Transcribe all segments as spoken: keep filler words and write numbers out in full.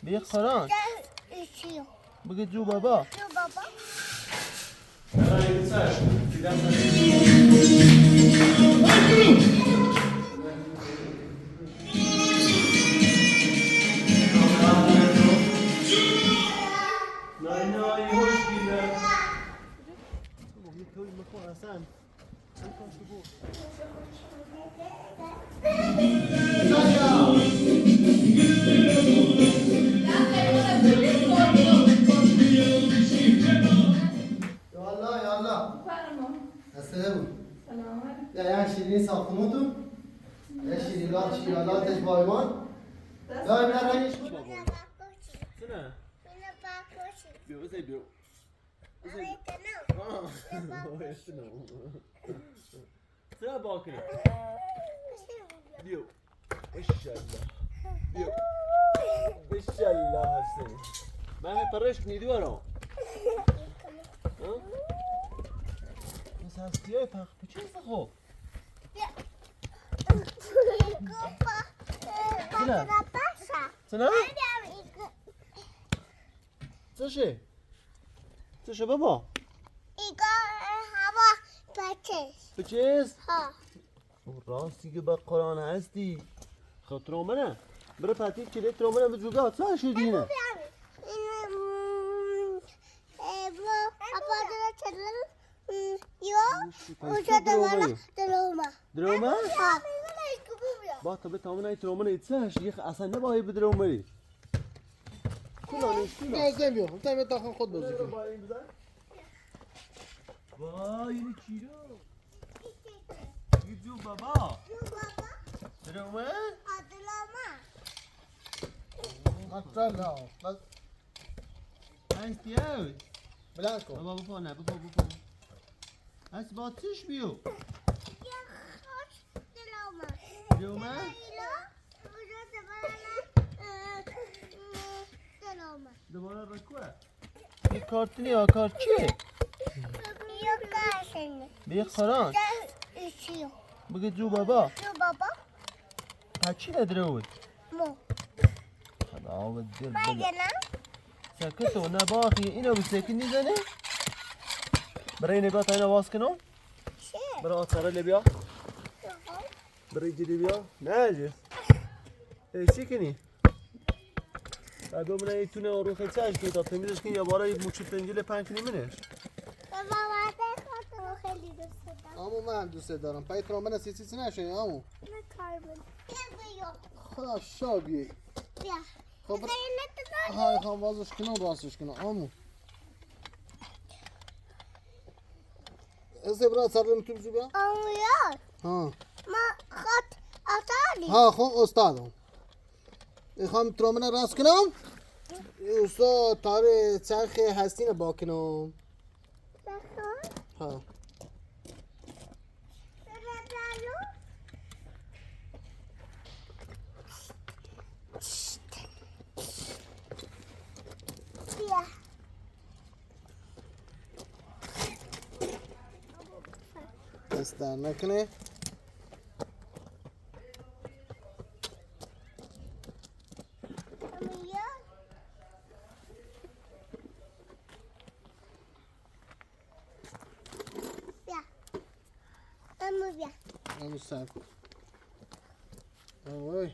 Biyik Quran. Bigit ju baba. Ju baba. Nay, nay, hoş geldin. Tamam, bir koyun bak, Hasan. Ya Allah, ya Allah. Efendim? Selamet. Ya, ya şirin safımı tut. Ya şirin, la şirin, la tecbayman. Ya, ya, ya. Sene? Yo, ese yo. Sıra bakın. Diyor. Maşallah. Diyor. Maşallah seni. Ben hep arayış ne diyor o? Ha? Nasıl diyor? Bak, bu çizgi o. Sıra. Sıra. Sıra. Sıra. Sıra. Sıra. Iko, e, hava, peçez. Peçez? Ha. Rastî ki be Quran hestî. Xo tromenê. Bire petî çilê tromenê bi cuga, ça şu dîne? Ino, mm, e, bu, apa dere çelin, mm, yo, uca droma, droma. Droma? Ha. Bak, tabi tamam, ay tromenê, ça şu, yek asan ne bahî bi droma. Kullanış, kullan. Biraz demiyor. Tabii, takım kod bozuk. Vay, ne çiro. Gidiyor baba. Droma. Adlama. Atla la. Bak. Blanco. Baba, bu ne? Bu, bu, bu. Nasıl batış mı yok? Ya, hoş droma. Droma? Dubara rakua. Bir kartını ya, kartçı. Yok, kartını. Bir karan. Sen üşüyor. Bıgı cu baba. Cu baba. Kaçı nedir o? Mo. Hadi, o dil. Sakit ol, ne bakı, ino bu sakit ne zane? Bıra ine bat ayna baskın o. Şey. Bıra at sarı le biya. Tamam. Bıra ciddi biya. Ne acı? E, sikini. Abi, bu ne, tu ne, o ruhu kaç ki, ta temizleşkin ya, bara muçi pencile pankini mi ne? Baba, ben de o xeyli دوست دارم. Ama ben دوست دارم. Payı tron bana sesi sine şey, ama. Ne karbon? Yok. Xo şabi. Ya. Xo bir... Hay, ha, vazgeçkin, vazgeçkin, ama. Ese biraz sarılım tüm zuba. Anlıyor. Ha. Ma, xat, atali. Ha, xo ustadım. E, xam tromine rast kinam. E, usta tarı çerxi hestine bakinam. Bakın. Ha. Dest derd nekinê. Emo ser ko. Oy.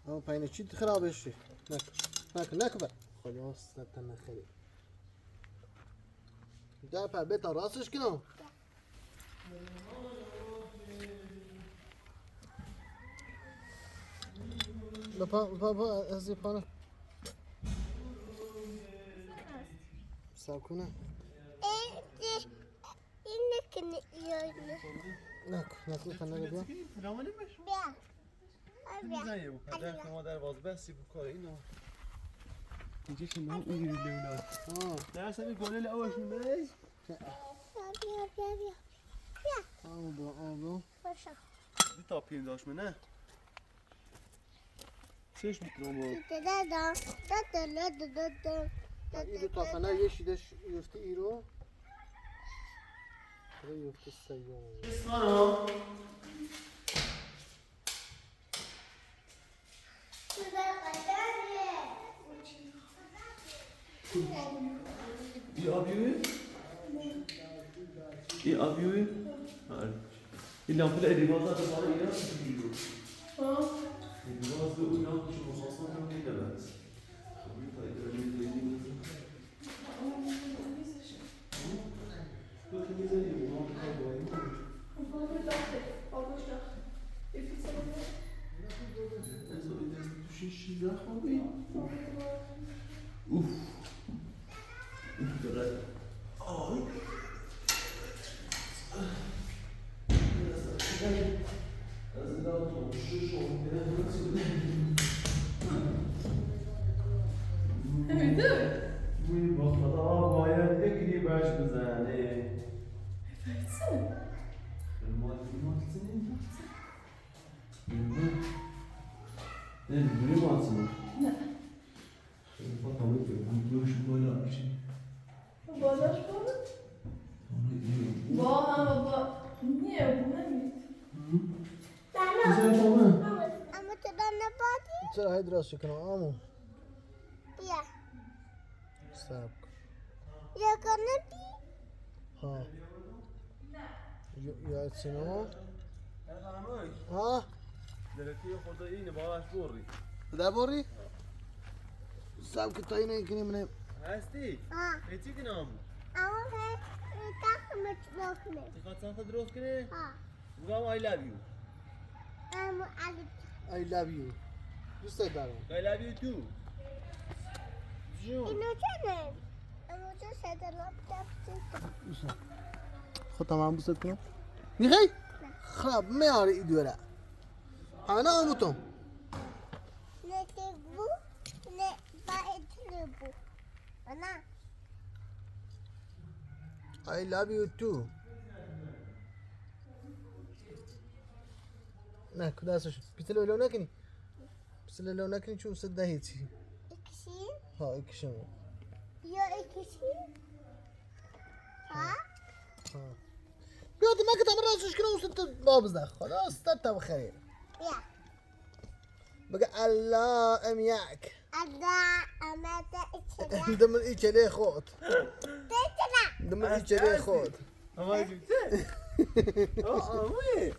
Ama payına çit xirab eşi. Nak, nak, nak be. Xalas, zaten ne xeri. Gel pe, beta rastış kino. Bapa, bapa, ez yapana. Sakuna. Nak, nak, nak, nak. Bia. Güzel ya bu kadar, tamam, der vazgeçti bu kadar, ino. Diyecek şimdi, ha, iyi bir evlat. Ha. Derse bir golüyle o şimdi. Tamam, bu, bu. Paşa. Bir tapayım da şimdi, ne? Seç bir tane. Da, da, da. Iro tafana yeşil de yufti iro. Iro yufti sayıyor. Sana. I avion? I avion? Allez. Il est en plein, il est en train de parler, il est en train de parler. Hein? Il est en train de parler, il est en train de parler. Uf. Uf. Wi, bexda, baye ekinî baş bizane. Efendim? Bilmem. Bilmem. Ne bileyim aslında. Ne? Bak, ama bu, bu iş böyle bir şey. Baba, baba. Ama iyi. Baba, baba. Niye bu ne? Hı? Güzel baba. Ama tadına bak. Sen haydi biraz çekin ama. Ya. Sab. Ya kanati. Ha. Ya, ya, sino. Ha? Dere ki xorda ini balaş borri. Da borri? Sab ki tayne kini mine. Hasti? Ha. Eti ki nam? Ama he, tak mı dokne. Ti kaçan kadar oskine? Ha. Bugün I love you. Ama I love you. دوستت دارم. I love you too. Juu. Ama sen de laf yaptın. Xo tamam bu sefer. Nihey? Xab me arı idüre. Ana amutum. Ne te bu, ne ba etli bu. Ana. I love you too. Na, kuda soş. Pisele öyle ona kini. Pisele öyle ona kini çu sedda hiç. İkisi. Ha, ikisi. Ya ikisi. Ha? Ha. Ya demek ki tamam soş kini usta babızda. Xalas, ta ta xeyr. Ya. Bak Allah em yak. Allah em yak içeri. Dıma içeri xot. Dıma içeri xot. Ama güzel. Aa, bu ne?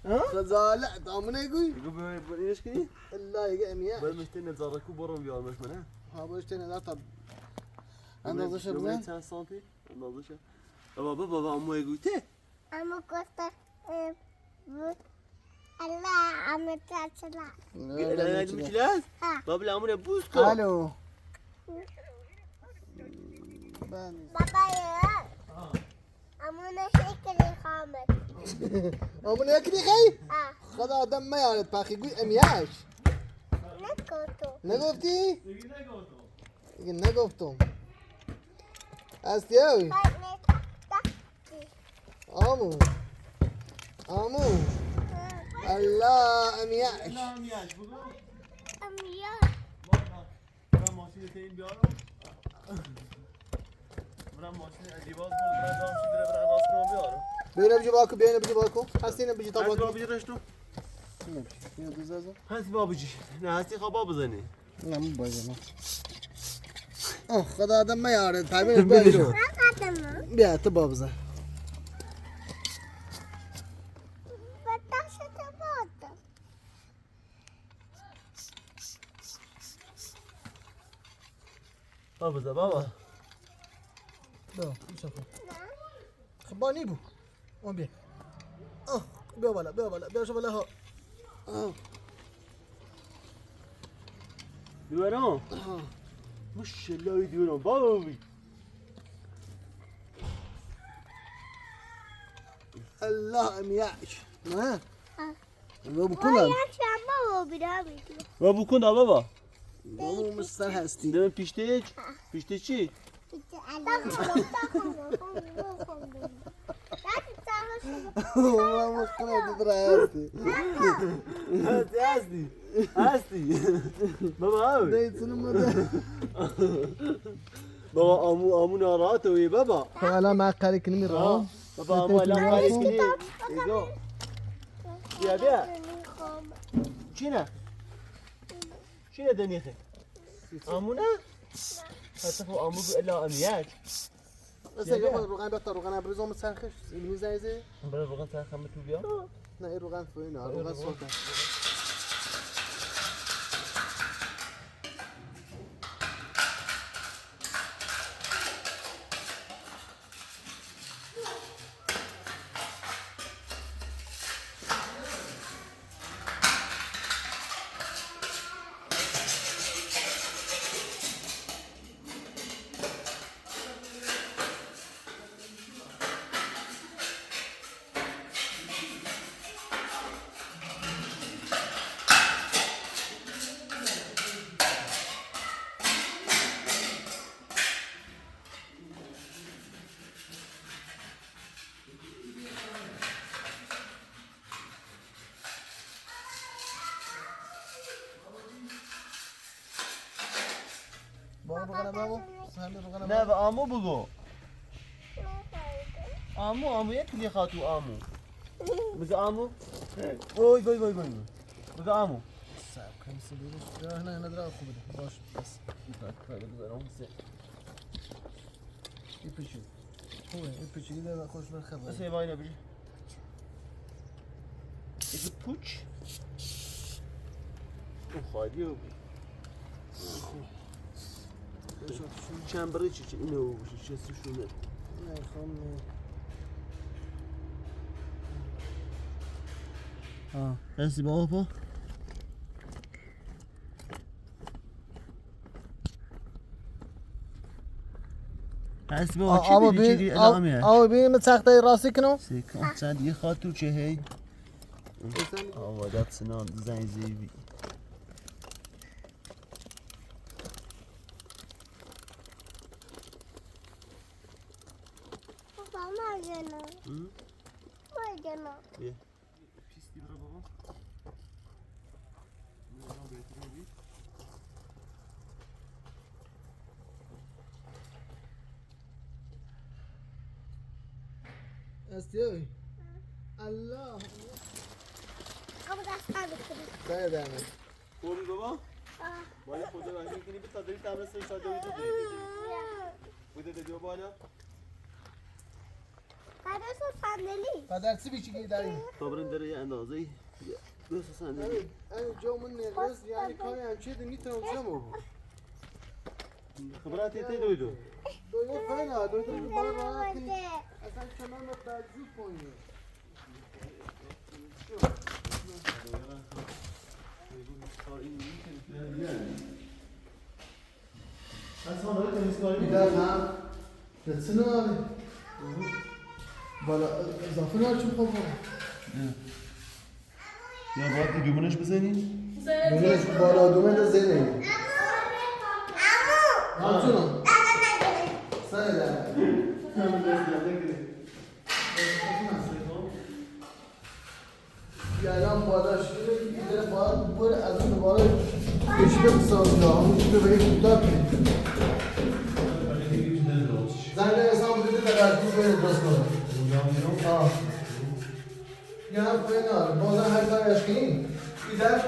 Ha? Xazale, tamam ne guy? Bu böyle, böyle ilişki değil. Allah ya em yak. Ben müşterine zarraku borum bir almış bana. Ha, bu işte ne zaten. Andaza şey bu ne? Sen santi? Andaza şey. Baba, baba, baba, ama guy te. Ama kosta, e, bu. Allah, ama taçla. Gel, gel, gel, gel. Ha. Baba, la amına buz ko. Alo. Ben. Baba ya. Ha. Amına hekeli Ahmet. Amına hekeli hey? Ha. Xada adam ma yaret paqi gü em yaş. Ne koto? Ne gofti? Ne gofto? Asti ya. Bak ne tak. Amu. Amu. Allah, em yaş. Em yaş. Böyle bir şey bak, böyle bir şey bak. Hastane bir şey tabak. Hadi babacı. Ne hastane kaba bizani. Lan bu bacana. Ah, xada adam ma yaret, tabi ne bacı. Bia, ti babıza. Babıza, baba. Xaba ni bu? On bia. Ah, bia bala, bia bala, bia bala ha. Ah. Duwero. Ah. Maşallah, duwero. Baba. Allah em yaş. Ha? Ah. Wa bu kunda. Wa bu kunda baba. Baba, mı sen hasti? Deme pişteç. Pişteçi. Wa bu kunda hasti. Hasti, hasti. Hasti. Baba abi. Baba, amu, amu narahat oi baba. Hala ma karik ni mi rahat. Baba, amu hala karik ni. Ego. Ya bia. Çine. Çine deniye. Amuna? Hata fo amu bi ila amiyat. Ese ya, ya, rogan bata rogan abri zom sarxış. Ilmi zayze. Bra rogan sarxış mı tubiya? Na e rogan fo ina, rogan sota. Baba, baba, baba. Sen de baba. Ne be, amu bıgo. Amu, amu, ya kili xatu amu. Bıgo amu. Oy, oy, oy, oy. Bıgo amu. Sağ ol, kayısı bir üstü. Ya, ne, ne, dra, kubide. Boş, bas. Bak, bak, bak, bak, bak. İpişi. Oy, ipişi de bak, hoş bir xabar. Nasıl bayla bir? Is it puç? O, xadi o. Çemberi çiçi, ine o, çiçi, şu ne? Ne, xamme. Ha, esi baba, o, çi awa biri, çi biri, awa, awa biri mi taxtayı rasi kino? Sek, o, sen de xatu çe hey. Awa, dat sınan, dizayn zevi. Baba, ma gena. Hı? Ma gena. Ye. Pis gibi baba. Buradan bekliyor bir. Asya. Allah. Kapı da sabit. Saya da. Kori baba. Ah. Bale koca da hindi kini bir tadari tamre sen sadari. Ya. Bu da diyor bana. Kadar sandali. Kadar sibi çiki dari. Tabrin dere ya andazı. Ya, nasıl sandali? Ani, ani, co mı ne gaz, yani, kaya, çe de ni tanzam o. Xıbrat ete doydu. Doydu fena, doydu bana rahat. Asan çaman da zü koyuyor. Bir daha ha. Yatsın abi. Bala, zafın var çok baba. Ya, bak, dümüneş bir seni. Dümüneş, bala, dümüneş de seni. Atsana. Sen de. Yalan bu adam şimdi ileri bağır, böyle adam da bağır. Peşine kısa oldu ya, onu şimdi böyle tutar ki. Zaten insan bu dedi de ben bu böyle dost olur. Tamam. Ya fena, bazen her kadar yaşayın. Gider,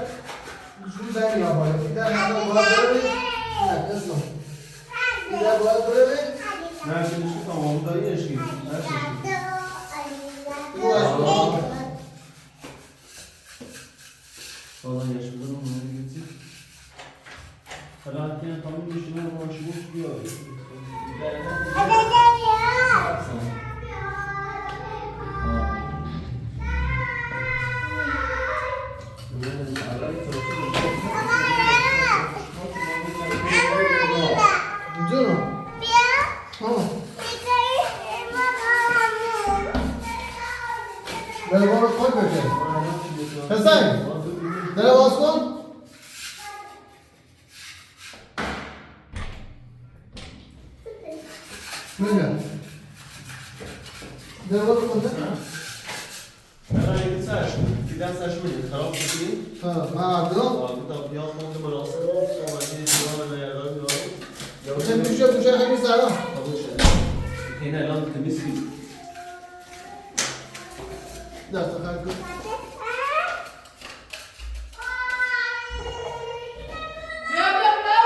şu ben yaparım. Gider, hemen bağır, böyle. Evet, nasıl? Gider, bağır, böyle. Her şey şu tamam, bu da iyi yaşayın. Her şey. Bu yaşlı. Falan yaşlıların önüne geçip. Hadi hadi, tamam, düşünüyorum ama şu boş bir yol. Gidiyorum. Tamam. Merhaba, koy bakayım. Hasan, merhaba, Osman. Böyle. Merhaba, koy. Ana, iki saç, bir tane saç mı? Taraf tutuyor. Ha, ha, dur. Abi, tabii, yanmadı mı? Rahatsız olsun, sonra şey, sonra ne yarar, ne yarar. Ya, sen düşe, düşe, hangi sana? Tabii, şey. Yine lan, temiz ki. Ya, sakın. Ya, ya, ya.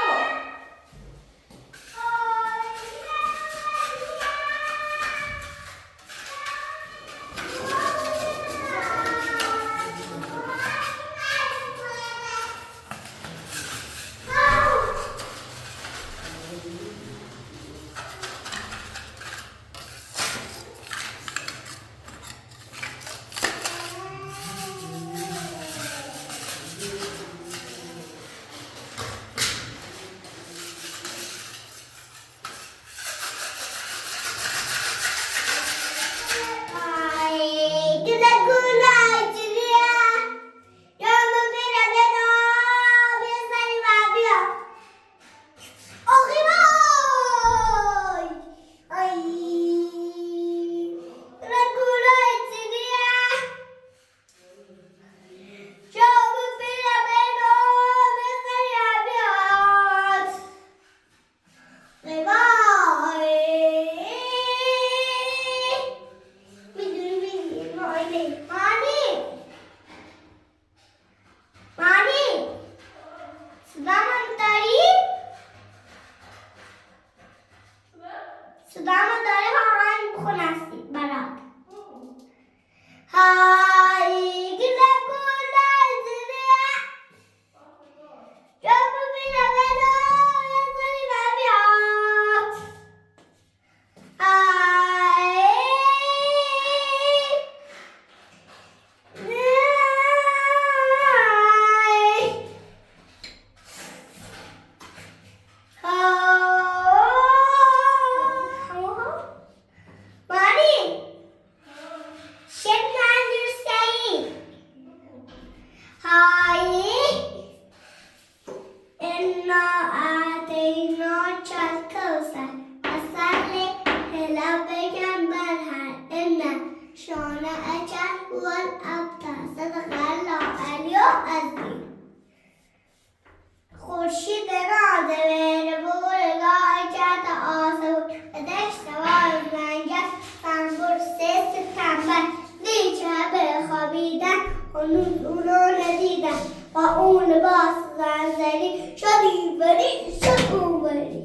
Ayi, ɩnɔ atɛ ɩnɔ Calkawsa, asálɩ hɛla bɛyam bɛlha ɩna, sɔna acal wal abta, sadaqallahu aliyul azim. Xurshid na dewere bore ga jata oso, desh tawal nanja, tambur ses tambar, di chabe khabida, onu uno nadida, wa un libas zanzari, shadi bari, shadu bari.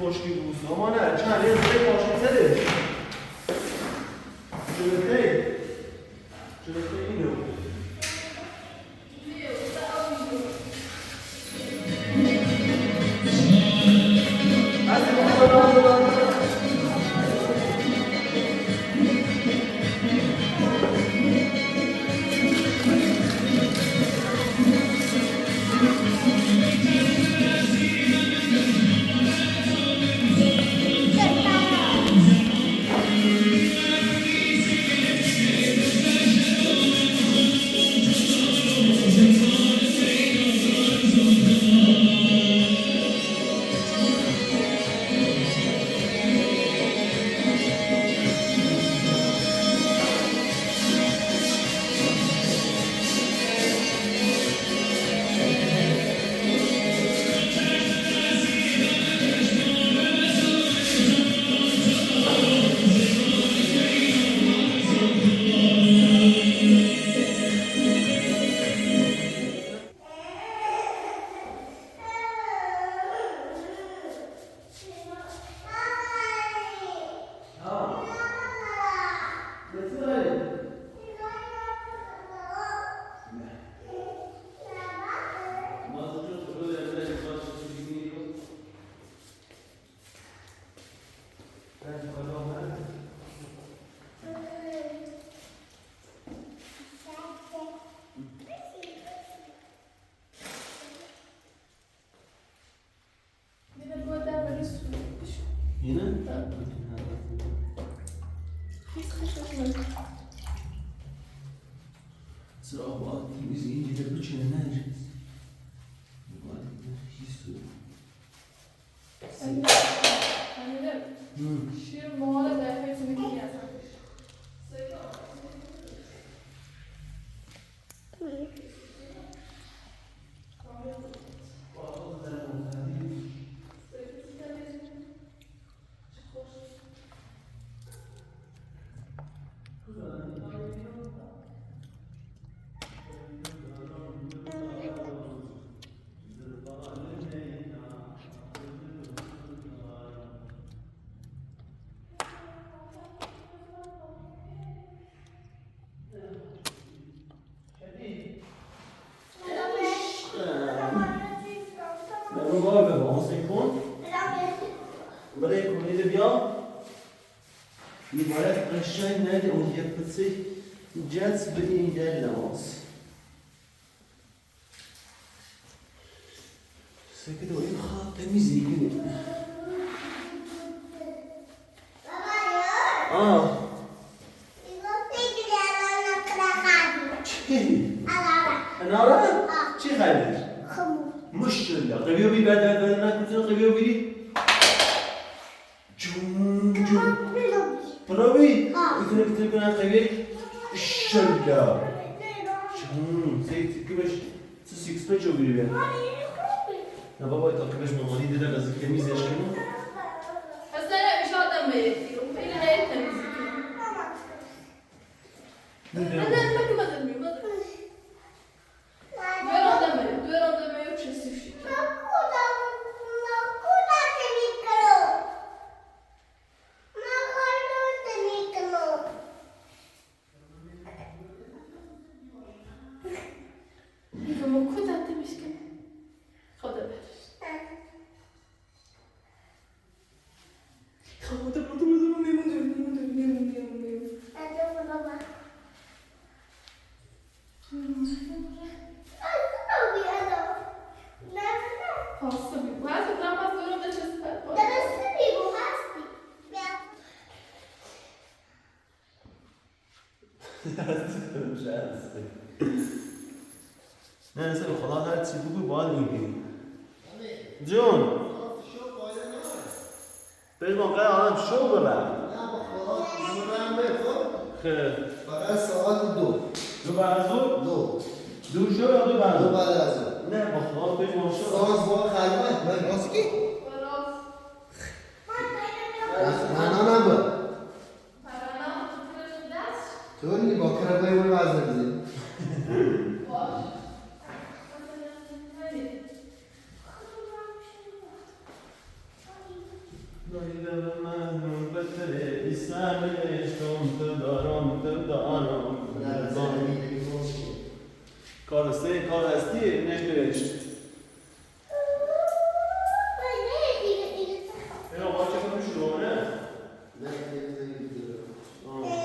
Košky vus, no, ne, ča, ne, to je košky, co je? Čelete? Čelete, ino. Baba, baba, on se compte. Baba, kumani de bia. Ni baba, aşağı nerede onu yapısı? Jets bir ince namaz. Sekede o, en hat temiz ilgili. Aa. Çi? Nara? Çi xayır? Maşallah. Qewiyo bi, bad, bad, bad, nakutun qewiyo bi. Cum, cum. Pırawi. Pırawi. Aa. Itini, itini kuna qewi. Maşallah. Cum. Sey, sey, kibeş. Six pack o biri be. Na baba, ita kibeş mamani de da gazi temiz yaşkını. Mesela üç adam mı yetiyor? Beni hayat temizliyor. Ne diyor? Hadi, hadi, bakın, bakın, bakın. Due ronde e mejo, due ronde e mejo, c'è sushi. Ivo, ma kuta temiz kene. Xoda ber. Xoda, xoda, xoda, memnun, memnun, memnun, memnun, memnun. Neyse, xalas, her çi bıgü bal ilgili. John. Peki, ben karar alayım, şov bıra. He. Faqat saat do. Do ba'da zohr? Do. Do şov ya do ba'da zohr? Do ba'da zohr. Ne, bak, xalas, peki, ben şov. Saat bu xalma, ben baski. Mana, mana bu? Toni, bakıra koy bunu bazı bizi. Kar sey, kar hestî, neşt, neşt.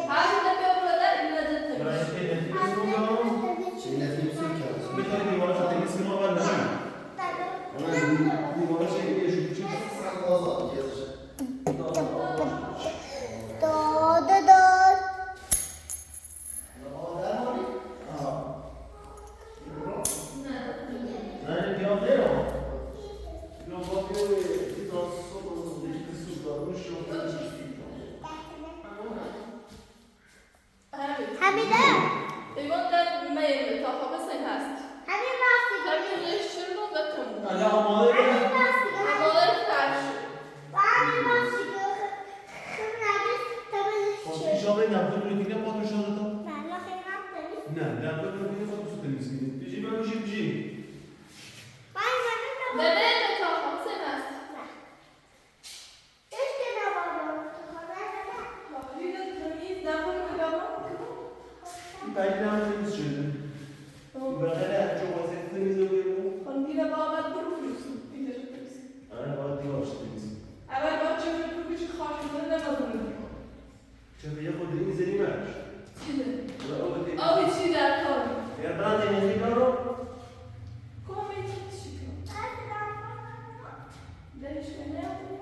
Hadi de ben burada illa de temiz. Həmidə. Həmidə. Eyvonda məyim, taxabı sen hast. Həmin rastı. Həmin leşçirno da tamam. Həmin rastı. Həmin rastı. Bana bir bak şu. Kırmızı tabii. Bak, inşallah yaptım, bunu yine patuşan da. Ben lafı yaptım. Ne? Yaptım, bunu yine patuşan temizliğini. Bici, ben bir şey, bici. Vay, ben de tamam. Dede, ne tamam, sen az. Keşke ne var ya? Bak, bir de temiz, ben bunu yapamam ki. Ben yaptım şimdi. Tamam. Ben de çok basit temizliyorum. Hani yine bana duruyorsun. İyidir. Ana, bana diyor işte biz. Evvel bak, çevre kurgu için karşılığını ne kazanıyor? Çevre yapı dediğin zelimeş. Çile. Abi çile yapalım. Ya ben de ne diyorum? Komik çıkıyor. Değişken ne yapıyor?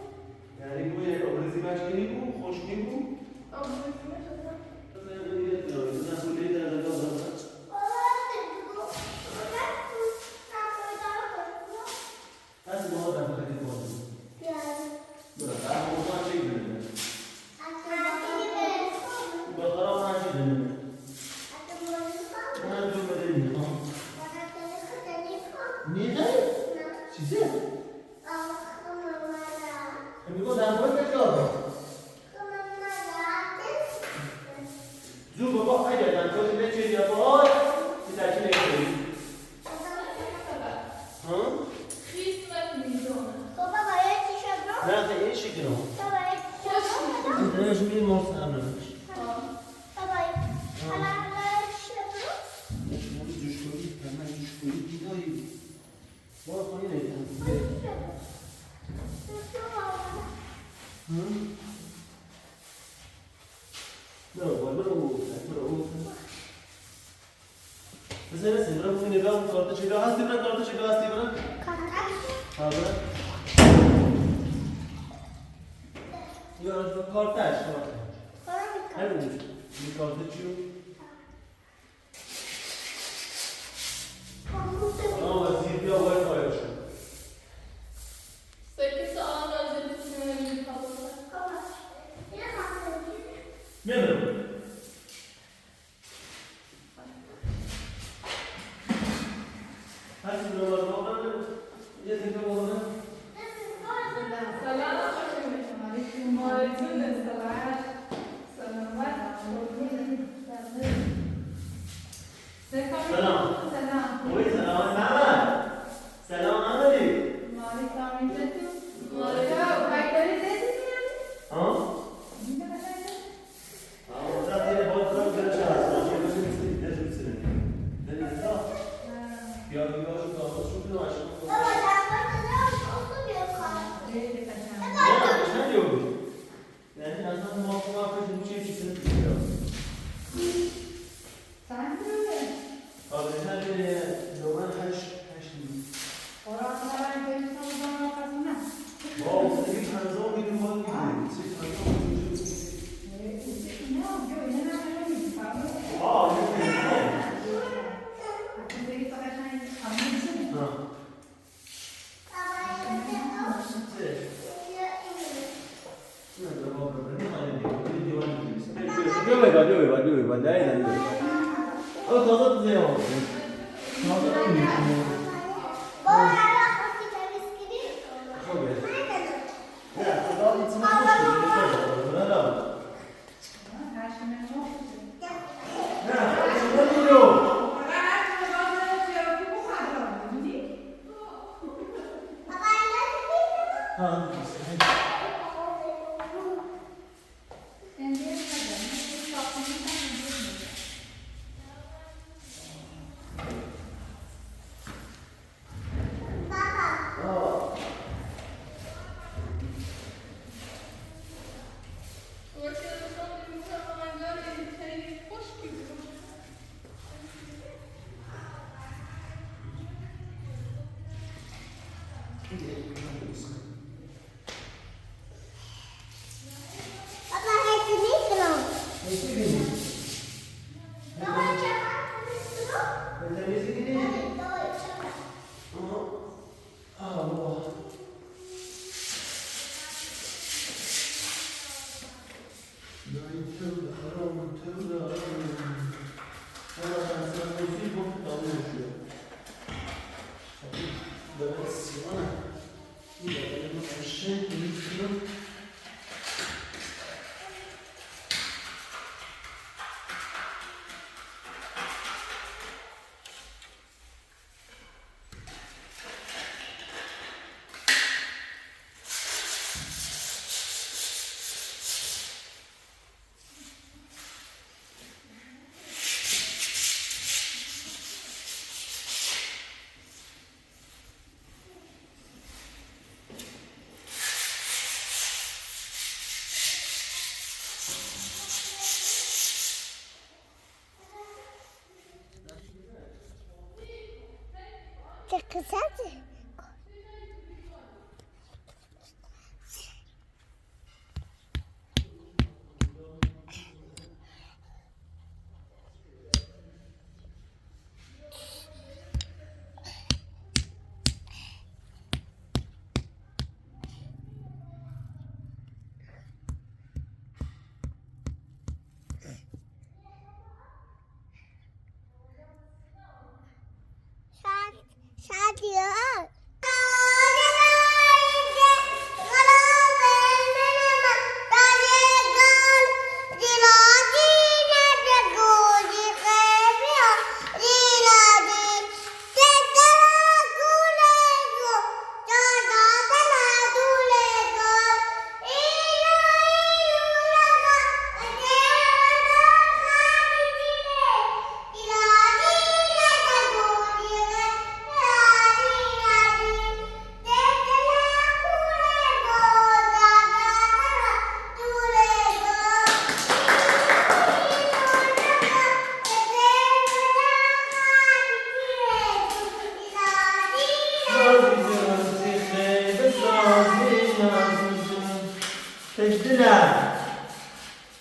Yani bu ne? O bizim aşkı ne bu? Hoş ne bu? O bizim aşkı. Nasıl yapıyor? Nasıl bir de? Hadi baba, ben bakayım. Bırak, ben o zaman şey dedim. Bakara ona şey dedim. Ona dönmedi mi? Tamam. Niye? Size? Şimdi bu ben böyle kaldım. Zuu baba, haydi, ben koşu ne şey yapar? Bir dahaki ne yapayım? Hı? Nerede iş yıkıyor? Nerede şimdi mor sarmış? Baba. Hı. Düşkün, düşkün, hemen düşkün, gidiyor. Hı? Bırak, bırak, bırak, bırak. Mesela sen bırak, bu ne, bırak, bu kartı çevir. Hadi bırak, kartı çevir, hadi bırak. Kartı? Ha, bırak. Ya, kartı aç, kartı. Kartı. Hadi, bir kartı çevir. Ama Silvia Wi-Fi açıyor. Sekiz A özellikle bir kalırsa. Memnun. Hadi, Silvia Wi-Fi. سلام. سلام. سلام. سلام. سلام. سلام. سلام. ها؟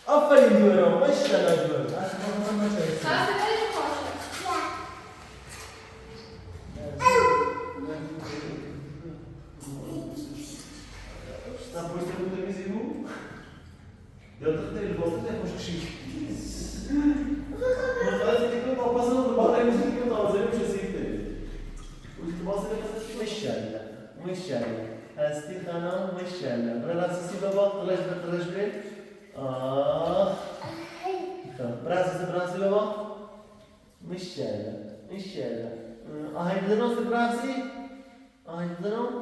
Aferin diyorum, maşallah diyorum. Maşallah, maşallah. Hasti xanım, maşallah. Biraz sesi baba, kılıç bir, kılıç bir. Ah. Biraz sesi, biraz sesi baba. Maşallah, maşallah. Aa, aydın olsun, biraz sesi. Aydın ol.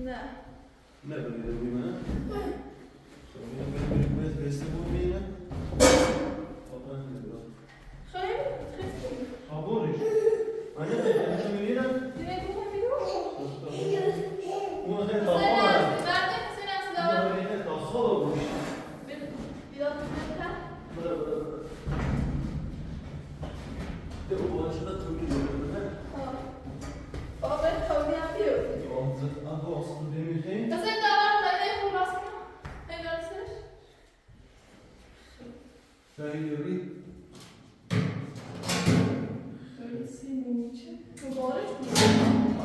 Ne. Ne, ben de bilmem. Sonra ben de bilmez, beste bu bile. Toprak nedir o? Ha, bu ne? Anne, ben de bilmem. Direkt bunu biliyor musun? Bunu sen tasma. Bunu sen tasma olmuş. Biraz. Bırak, bırak, bırak. De o başında türlü görünüyor. Tamam. Baba, ben tavuk yapıyorum. Olsun, adı olsun, benim şey. Ya sen de var, sen de yapamazsın. Ne görürsün? Sen yürü. Öyle senin için. Mübarek mi?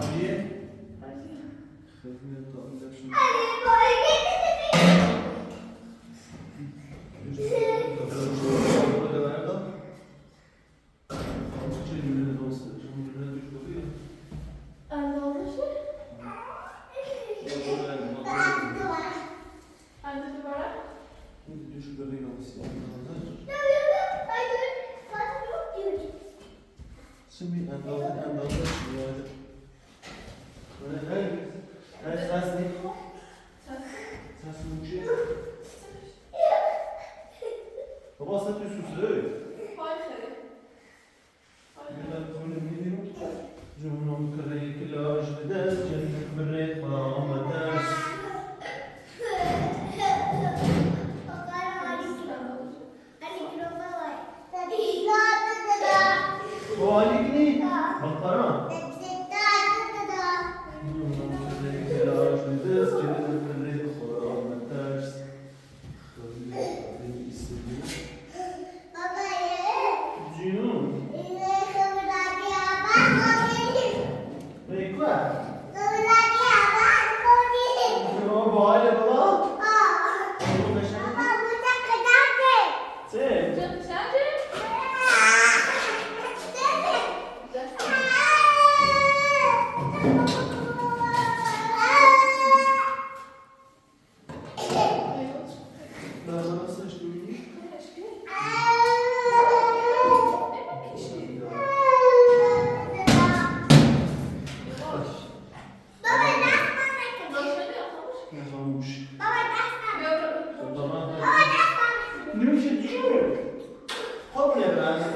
Aliye. Aliye. Sesini yapalım, gel şunu. Alışveriş. Alışveriş. Anne, duvara. Şimdi anladım, anladım. Böyle her, her ses ne? Ses. Ses ne? Baba, sen diyorsun, söyle. Hayır. Junum kırık, ilaç bir ders, cennet bir rehber, ama ters. O Ali'ydi. Bak bana. Junum kırık, ilaç bir ders, cennet bir rehber, ama ters. Baba, ye. Cino. Ye, baba. Baba, baba. Sì.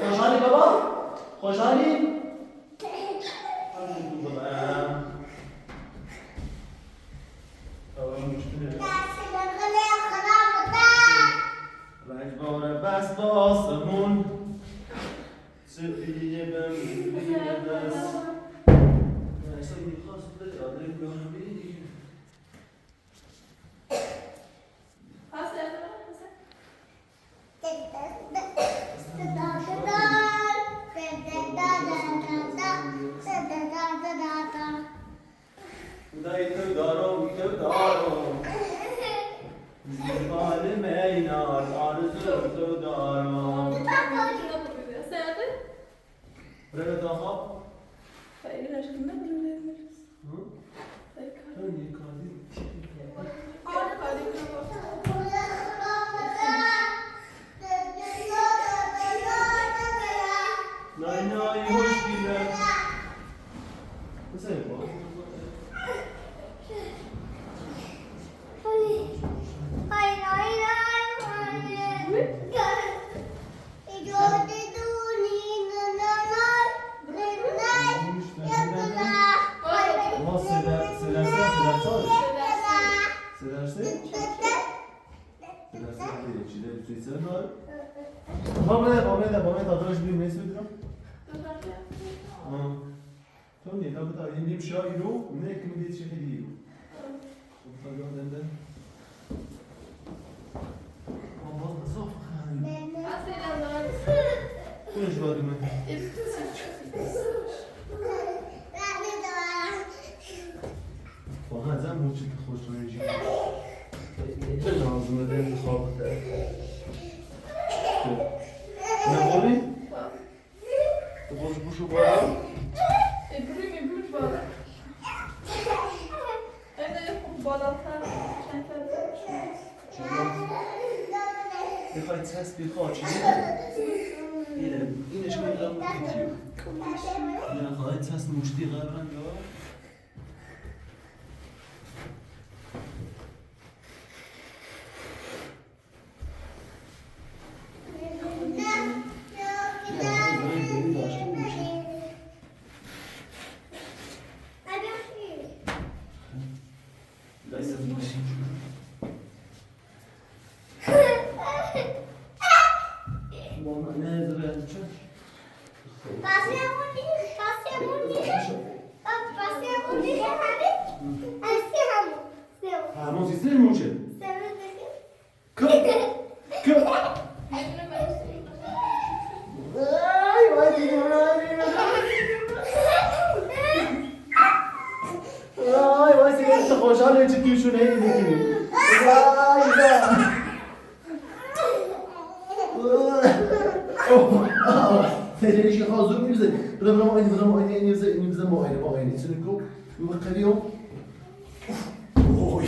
Xoş Ali, baba. Xoş Ali. Dayı tövdaro, tövdaro. Zülfü meynar, arzı tövdaro. Sen de? Buraya daha. Hayır, aşkım, ne bileyim. Hı? Hayır, hayır. Hayır, hayır. Nay, nay, hoş geldin. Nasıl yapalım? Ama Seder, Seder, Seder, Seder. Seder, Seder. Seder, Seder, Seder. Vamos, vamos, vamos, vamos, vamos, vamos. Tony, da bita, in dem Schau, ne, kümü geçecek diyor. Bana sen bu çıktı hoşlanıcı. Sen ağzına ben bir sohbet. Ne oluyor? Depois puxa o balão. E, bulu, bulu, bulu. Ene, balon. Tamam. Befai test bixo, çi? Yine, yine şu lan bu video. Ya, hay test muşti lan ben ya. Vamos, istedim mucho. Kı. Kı. Ay, vay, ay, vay, sen de hoşlan ne çıkıyorsun, ne diyorsun? Vay, vay. Sen de şey hazır mı bize? Bırak, bırak, aynı, bırak, aynı, aynı, bize, aynı, bize, aynı, aynı. Seni kıl. Bak, kalıyor. Oy.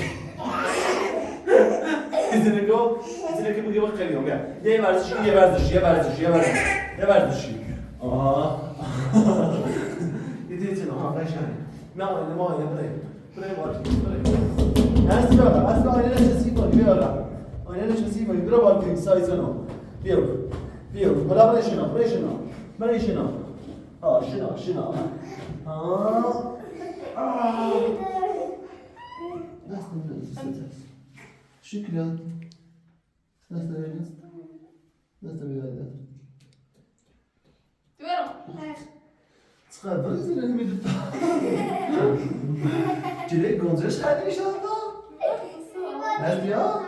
Izini ko, izini ko, bıgı bak geliyorum ya. Ye verziş, ye verziş, ye verziş, ye verziş. Ye verziş. Aa. Gidi için ama kaç yani. Ne var, ne var, ne var. Buraya bak, buraya. Asla, asla aynı şey var, bir ara. Aynı şey var, bir ara, bir sayısın o. Bir, bir, bırak, bırak şunu, bırak şunu. Bırak şunu. Aa, şuna, şuna. Aa. Aa. Nasıl, nasıl, nasıl? Şükran. Nasıl öyle? Nasıl bir ayda? Diyorum. Çıkar, bırak seni, elimi tut. Çilek Gonca çıkardı inşallah. Nasıl ya?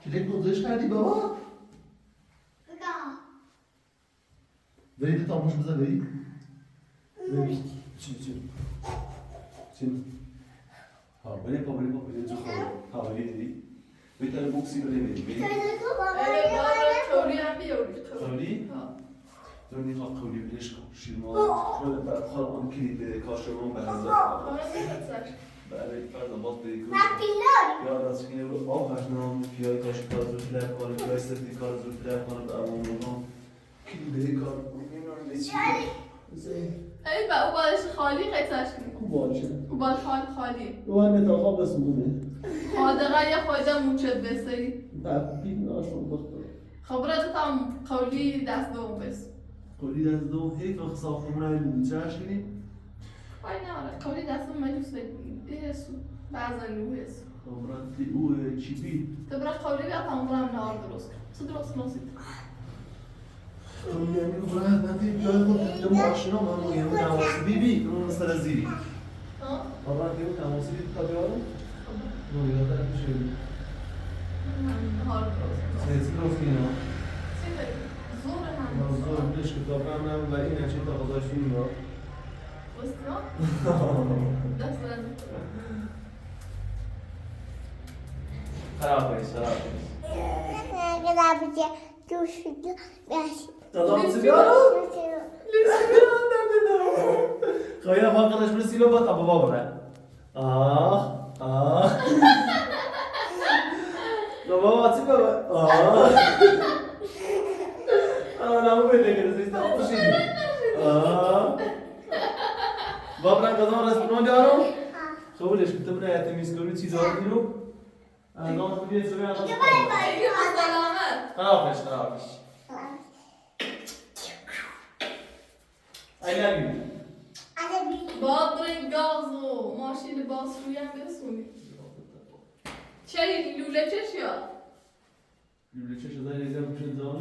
Çilek Gonca çıkardı baba. Veri de tamam, şunu da veri. Veri. Çin, çin. Çin. Ha, böyle pa, böyle pa, böyle pa. Ha, böyle dedi. Bir tane boksi böyle veri. Veri. Evet, baba, kavli yapıyor. Kavli? Ha. Dönni ha, kavli böyle şey. Şunu böyle ben, ha, on kili de karşılamam ben hazır. Tamam, ne kadar? Bale, pardon, bak, dedi ki, ya da çıkın, bu al kaşını aldım, piyay kaşı kazı, pilav karı, piyay seti kazı, pilav karı, ben onu. Kili de karı, bilmiyorum ne çıkıyor. Zey. Ey, bá, u bálɛ xali qe taşkın. Ku bálɛ. U bálɛ xali, xali. U anne ta xabes bu ne. Xade ğaya xade muçet besey. Bá, bilmiyorum, şu bakta. Xabra da tam qawli das do bes. Qawli das do, hey, fa xsa xumra bu taşkın. Ay, ne ara, qawli destê meclus ve, esu, bazen uhes. Xibretli u, e, çibi. Tı bırak qawli ve atan buram ne ardı roska. Sıdır olsun o sit. Tamam, yani, bırak, ben de bir yol buldum. Başına mı bu yemin havası? Bibi, bunun mesela zili. Ha? Baba, yemin havası bir tadı var mı? Tamam. Bu yolda bir şey. Tamam, harika olsun. Sesi roska ya. Şimdi zor hem. Zor, bir şey, tamam, ben, ben, yine şey, tamam, da şimdi o. Wastı? Ders verdim. Xarab ey, xarab ey. Tamam, sigara. Sigara, ne, ne, ne? Xayır, arkadaş, bunu sile bak, baba bırak. Ah, ah. Baba, açık baba. Ah. Aa, ne yapıyorsun? Sen bu şey. Aa. Baba, bırak, kazan restoran diyorum. Kabul et, şimdi buraya temiz görüntü diyorum. Aa, ne yapıyorsun? Sen ya. Selamet. Xarab ey, xarab ey. I love you. Baba, bırak gazı, maşini bas, şu yan bir suni. Şey, lüleçeş ya. Lüleçeş zaten ne zaman bir şey zaman.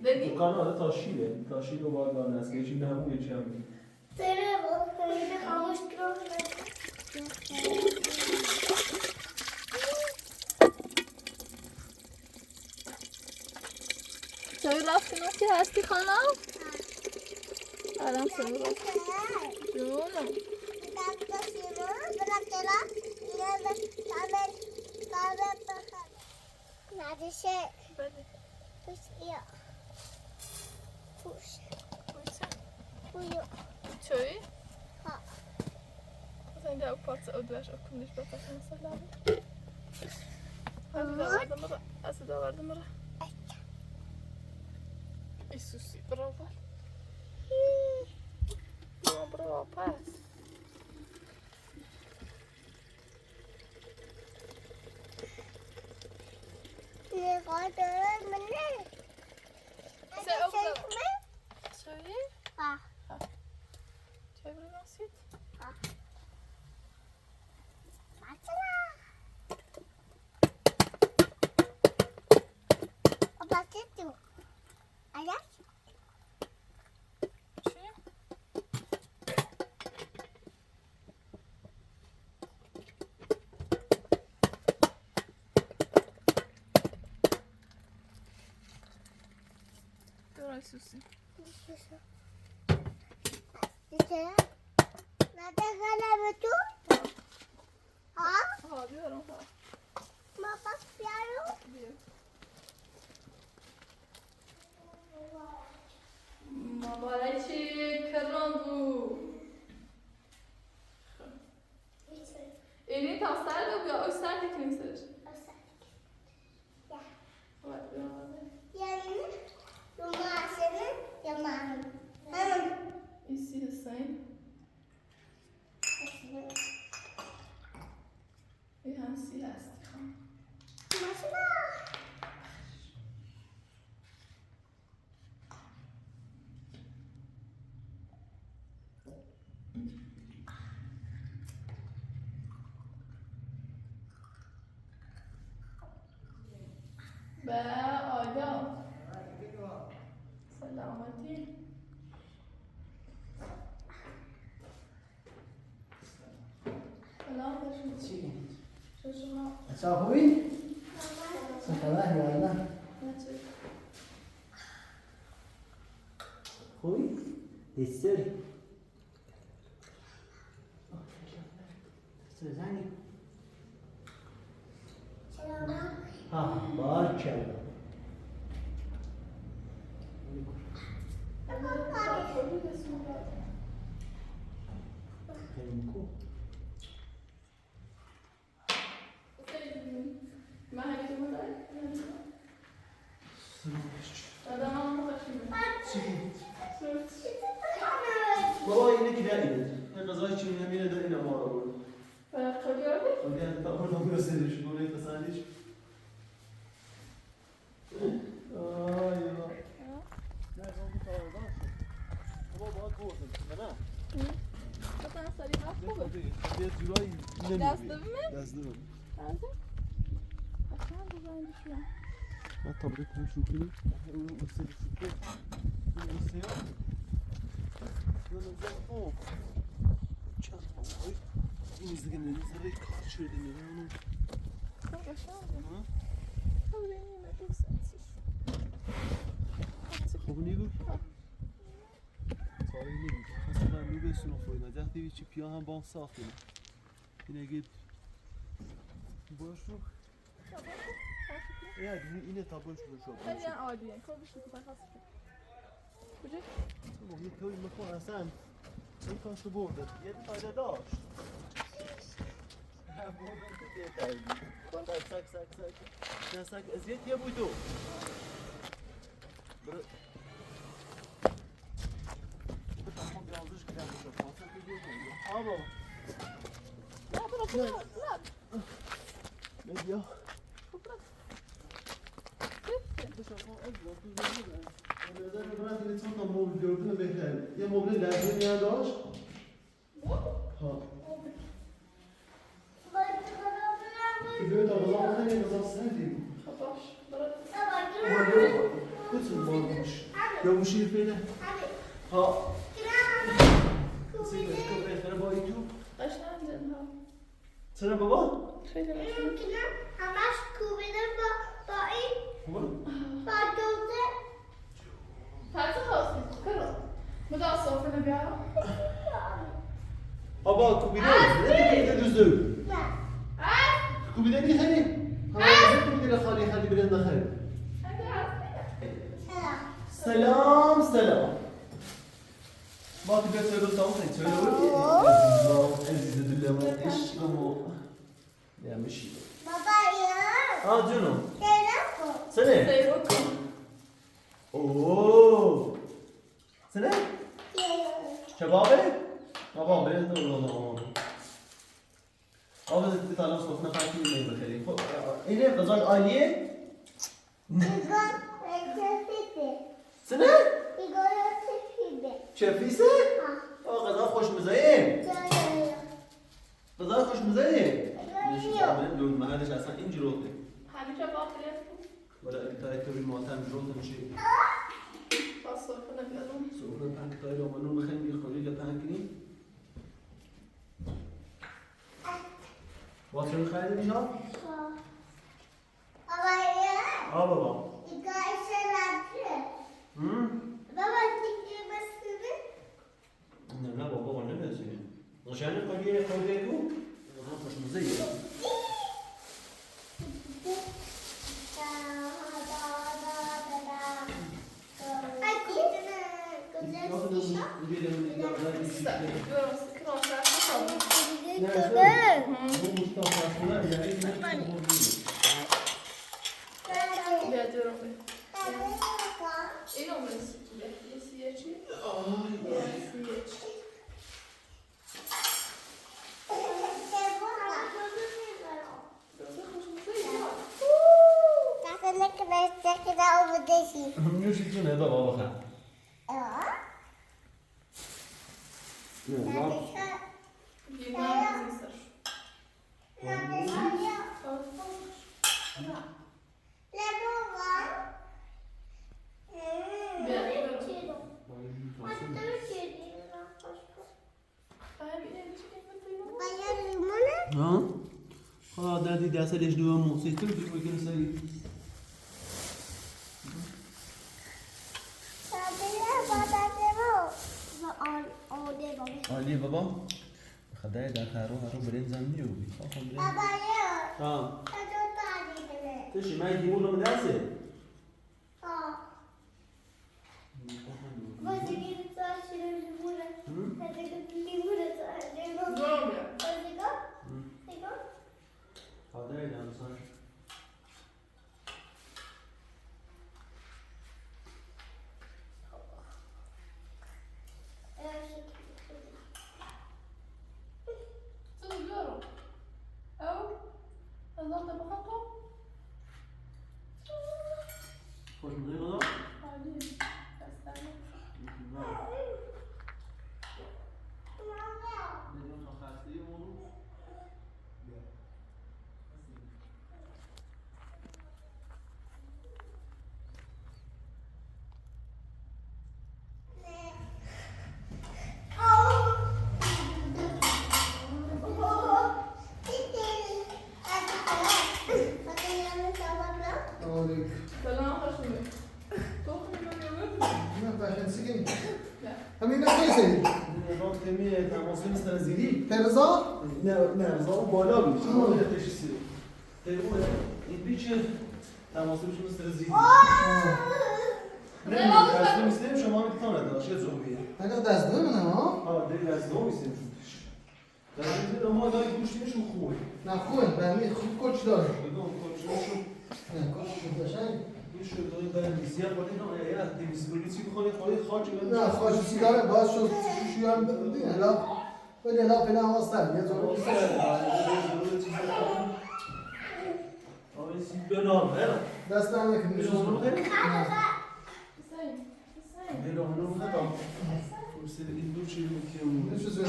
Dedi? Bu kanal da taşıyla, taşıyla var, var, ne eski, şimdi hem bu geçen. Seni bu köyde kalmış. Çayı laf ki nasıl hasti xana? Aram sen bırak. Canım. Neredeyse. Push. Push. Push. Push. Çayı? Ha. Sen de o parça o duvar o kümlüş batakın sallabı. Hadi da vardı mı? Asıl da vardı mı? Isusi, brava. Não, brava, paz. Você é o que... Isso aí? Ah. Ah. Deixa eu abrir o sítio. Ah. Bátela. Ó, bátela. Allá. Sí. Tú lo haces, sí. ¿No te jala mucho? Ha? Ha, diyorum, ha. Baba, piyano. Diyorum. Mabarek, kırmızı. Eni tam sar da bu ya, o sar da kimsir. O sar da kimsir. Ya. Bak, ya. Yani, yuma senin, yuma. Hanım. İsi Hüseyin. Hüseyin. Ihan siyasi. Maşallah. Be, Adem. Selameti. Selam, hoş geldin. Hoş bulduk. Sen خوبی؟ سلام، والله. خوبی؟ دستور. سوزانی. ها، بارکلا. بابا، اینه که دقیقه. یه غذای چینی هم اینه داره، اینه ما رو برد. Ayakkabı gördün? Hadi hadi, tamam, tamam, gösterin şu numarayı tasarlayış. Ay ya. Ya. Ne oldu, tamam, tamam. Ama bak, bu olsun, ha? Hı. Zaten sarı bak bu. Hadi, hadi, hadi, yürü, yine mi? Yazdı mı? Yazdı mı? Yazdı. Aşağı güzel düşüyor. Ha, tablet mi şu kili? Ha, o, o seni şu kili. O seni. Böyle güzel. O. Çat. Ay. Biz de gene sarı karşı ödemiyor. Bak aşağı. Hı? Tabii benim yemek yoksa. Tabii ne bu? Sarı ne bu? Aslında ne bu, sınıf oyunu. Zaten bir çip ya, hem bağımsız aklına. Yine git. Boşluk. Ya, yine tabii şu, şu. Hadi ya, hadi ya. Koy bir şey, ben hazır. Kucak. Tamam, yıkayım, bak, sen. Sen kaçtı bu orada? Yedi tane daha. Ha, bu orada bir tane daha. Sak, sak, sak, sak. Ya sak, eziyet ya buydu. Bırak. Ama. Ya bırak, bırak, bırak. Ne diyor? Bırak. Bırak, bırak, bırak, bırak. Yedi tane mobil gördün mü, bekle. Ya mobil lazım ya, doğru. ها. بیا تا غذا بخوریم، غذا سردی. خب باش، برو. بیا، بیا. بتون بارمش. یا موشی فعلا. ها. سیدی، بخیر، با ایتو. قشنگه، ها. چرا بابا؟ خیلی قشنگه. همش کوبیدم با، با این. خوبه؟ با دوزه. Taci xalas, kırıl. Bu da sofranı bir ara. Baba, kubide. Ne kubide düzdü? Kubide ne hani? Ha, ne kubide la khali khali bilen dakhil. Selam, selam. Bak, bir söyle, tamam, sen söyle. Aziz, aziz, aziz, aşkım o. Baba ya. Ha, canım. Sen ne? Oo. شبابي؟ بابا، بليز دور لو. بابا، إذا كنت تعلم صوتنا فاكي من بخلي. خو-، إيه، قزاز آلية؟ سنه؟ چه فیسه؟ آه، غذا خوشمزه‌یه. غذا خوشمزه‌یه. ماشي، من دون ما هذا أصلاً إنجروته. ولا أنت تبي ما تعمل جروته ماشي. سفره پهن کن، تایی رو منو مخیم بی خوری که پهن کنی. واسه خیلی می‌شه؟ آه بابا. هم؟ نه، نه بابا، اون نمی‌رسه. روشن، قدیه، قدیه کو. اونها خوشمزه‌یه. همینو شیطونه بابا بخواه. ها؟ خلاص، ده دي، ده سلش دو مو سيتم في ويكن سري. آه، ليه بابا؟ خدای ده خارو، خارو برنج زن نیو بی. خب، خب، برنج. بابا، ليه؟ ها. تشي ما يجيبوا له مدرسة. خوشمزه‌یه بابا؟ عالی. خسته نباشی. سلام علیکم. سلام، خوش اومدین. تو خوبی؟ نه، فشن سیگین. نه. همین نه، کیسه؟ نه، تماسی مستر زیدی. ترزا؟ نه، نه، رضا، او بالا بی. ها. او تشیسی. تلفن، این بیچه تماسی بیچه مستر زیدی. ها. نه، نه، تصمیم ایستیم شما رو تانه داشت، یه زوبیه. اگه دست دوم نه، ها؟ ها، ده دست دوم ایستیم. دست دوم، اما دای گوشتیشون خوبه. نه، خوبه، بنده خوب کوچ داره. بدون کوچ، نه، کوچ شد قشنگ. گوش شد، دای بنده زیاد، ولی نه، یا، یا، تمیز کنی، چی بخوری، خوری خاک، نه، خاک سیگار، باز شد، شو، شو، هم، نه، لا. ولی لا فعلاً آواز سر، یه ضرورت سر. دست درد نکنه. نشه زوده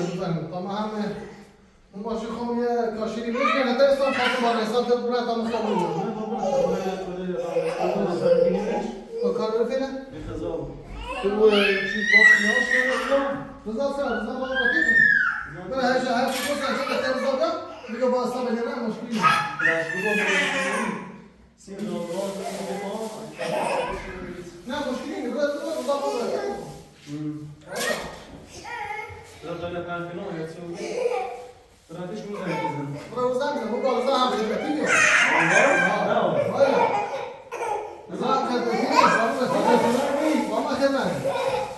بفرمایید. تا ما همه اون ماشین خو یه کاشیری می‌شه، حتی اسلام خاطر بار اسلام تو برای تا مخابون. و کار رو فعلاً؟ تو، اه، چی باش ناش رو؟ رضا سر، رضا بابا کیه؟ من هر شب، هر شب بس هر شب تر رضا بیا. دیگه با حساب نه مشکلی نه. نه، مشکلی نه، رضا، رضا بابا. رضا نه کار کنه، یا چی؟ براتش روزه می‌زنم. برا روزه می‌زنم. بابا روزه هم خدمتی میاد. والله؟ ها. آره. روزه هم خدمتی میاد. بابا خدمت. بابا خدمت.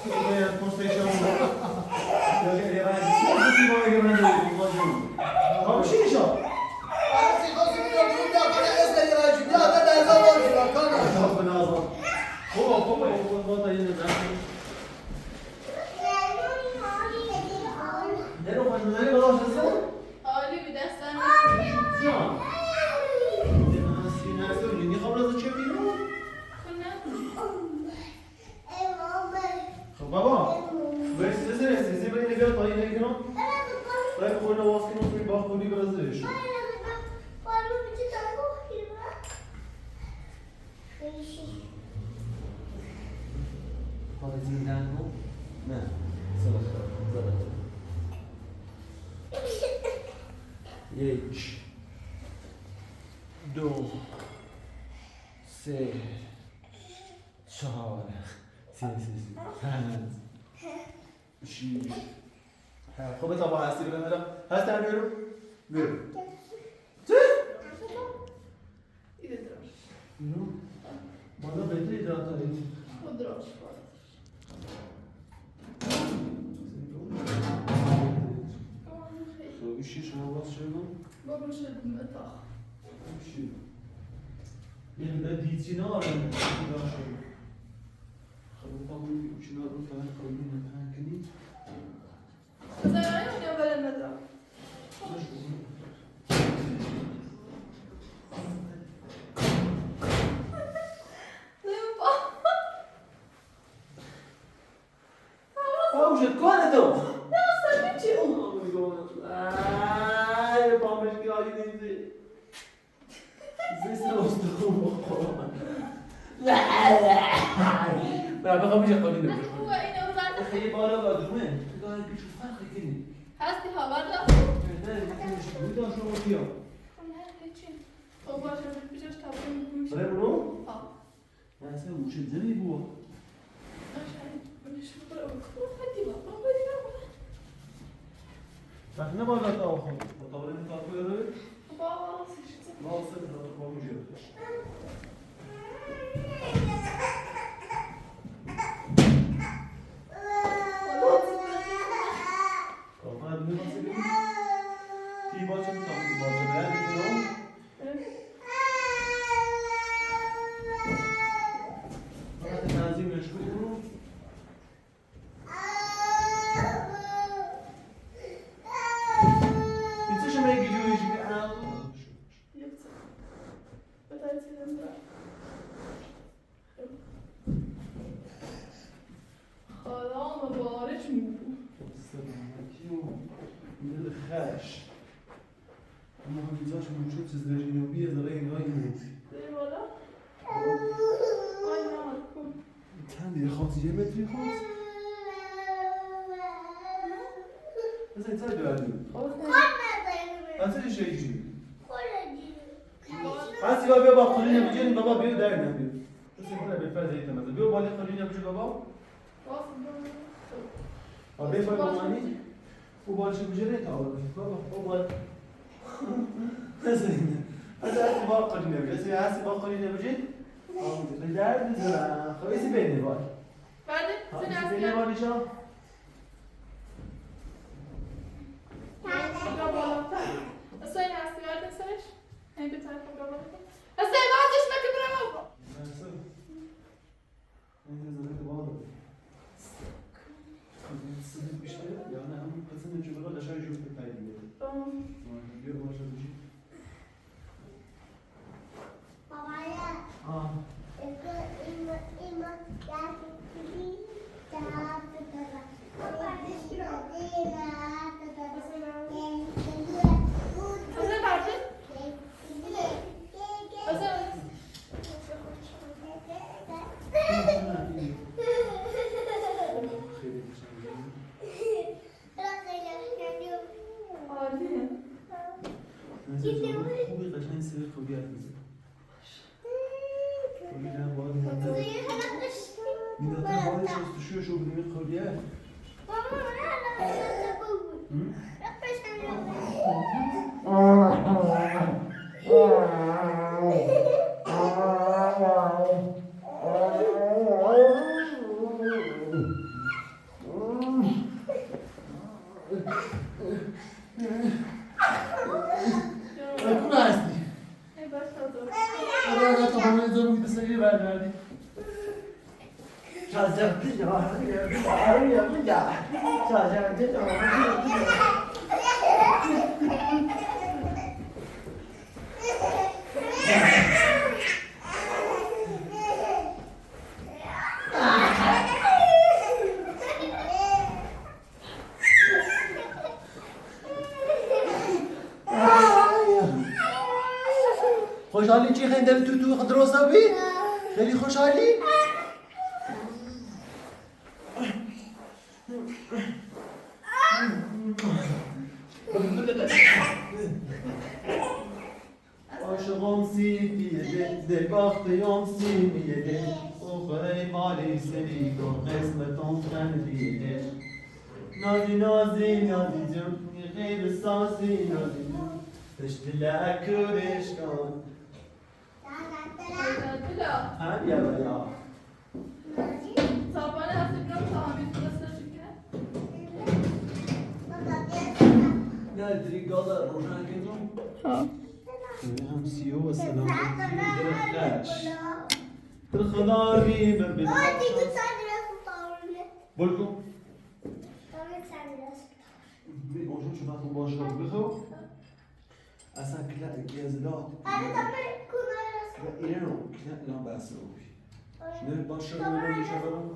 تو باید پستش هم. یا، یا، یا، یا، یا، یا، یا، یا، یا. بابا شیشه. آره، سی خاصی میاد. بیا، بیا، بیا، بیا، بیا، بیا، بیا. بابا، بابا، بابا، تا یه نزن. Wat is in danko? Nee, zelf, zelf. Jeetje. Doo. See. Zo. See, see, see. Precies. Ha, kom eens, papa, haast je, haast je, weer. Weer. Zo. Zo. Bana beter idrak verin. Zo, üç kişi şuna basıyor mu? Baba, şey, etah. Üç kişi. Yani, ben diyetine var, yani, bir daha şey. Xalqımın içine ruh tane kalbine tankini. Kızım, ayağım ya, böyle mi? Ne bu? Ah, vous êtes quoi là-dedans? Non, ça me tue. Oh my God. Ay, pambecik ya, yine. Baba, kapı çek, kapı çek. Xeyr, bana bak, durma. Daha küçük fark ettin. Hastı, haber de. Evet, evet, evet. Bir daha şu ortaya. Tamam, geçin. O başka bir şey, tamam. Buraya bunu. Al. Ya sen bu şey, nereye bu? Aşağı. Bunu şu kadar. Hadi bak, bak, bak, bak. Bak, ne var da, tamam. Tamam, tamam. Baba, sıçtı. Mal sıçtı, tamam, tamam. Xweda mıbarek mi bu? Selamet yok. Nil xeş. Ama güzel şu çok sizlerin yok. Bir yazara yayın. Eyvallah. Ay, ne yapayım? Sen de yıkaz, yemek yıkaz. Nasıl sen de verdin? Olsun. Nasıl şey için? Hadi baba, bak, koluna bir gelin, baba, bir der ne yapıyor? Nasıl böyle bir fazla yetemez. Bir baba, koluna bir baba. Baba, baba, mani. O bal çi bujene ta baba, o bal. Nasıl? Hadi, hadi bak, koluna bir. Nasıl, hadi bak, koluna bir. Al, bir der, bir der. Kavisi beni var. Verdim. Sen asker. Beni var inşallah. Sen asker verdin sen. Hem bir tane program var. Sen vazgeçme ki bravo. Nasıl? Neyse, zırhı bağlı. Sınıf işte, yani hem kızın çocuğu da şöyle çok bir kaydediyor. Tamam. Sonra diyor, başladı. Baba ya. Ha. Ima, ima, ya, ya, ya. Mina, ta bari çalıştı, şu, şu, bunu koyuyor. Hı? Ay, kuma asti. Ara, ara, tamam, ben zor bir sayı verdi, verdi. Çacaktı ya, ya, ya, ya. Çacaktı ya. Xoşalî çi xenderi tû tû xidrosa bî? خیلی خوشحالی؟ عاشقم سیبیله، ده باختم سیبیله، اوخ ای مالی سری کن قسمتم خندیله. نازی، نازی، نازی جون، غیر سازی، نازی جون، پشت لکورش کن. ها، بیا، بیا. Sabahleyin hazırlıyorum, tamam, biz burası çünkü. Ya, direkt gala, Rojan Kezo. Ha. Hem siyo ve selam. Tır xılar bir, bir, bir. Bolko. Bir, o şu, şu, şu, şu, şu, şu. Aslan, kila, kila, zila. Kila, ino, kila, ino, bas, o. Şimdi başla, böyle bir şey yapalım.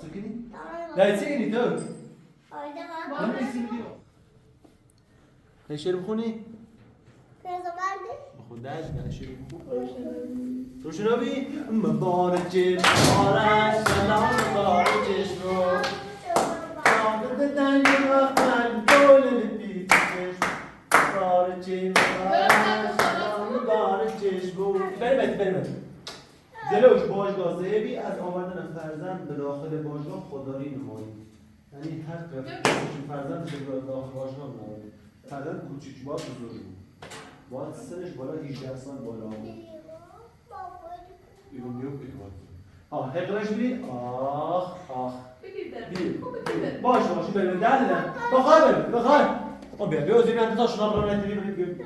Sakini? Tamam. Dai, sakini, tamam. Tamam. Ay, şeri bixuni. Bixu dad, ay şeri bixu. Roşnabi. Mubarek, mubarek, selam, mubarek, şo. Mubarek, mubarek, selam, mubarek, şo. Vermedi, vermedi. Jelo bojga zêbî ez averdin ferzend bi daxilê bojga xodarî nimayî. Yanî her qeyd ferzend bi daxilê bojga nimayî. Ferzend kuçik, baş buzurg. Baş siniş bala hîjdeh sal bala. Yok, yok, yok. Ah, hep reş biri. Ah, ah. Baş, baş, ben de derler. Bakar, bakar. O bir, bir özüne de taşına bırakır, bir, bir, bir.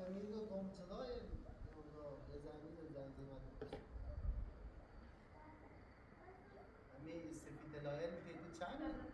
amigo computador, eu, eu, eu, eu, eu, eu, eu, ami issefite la él que tu chani.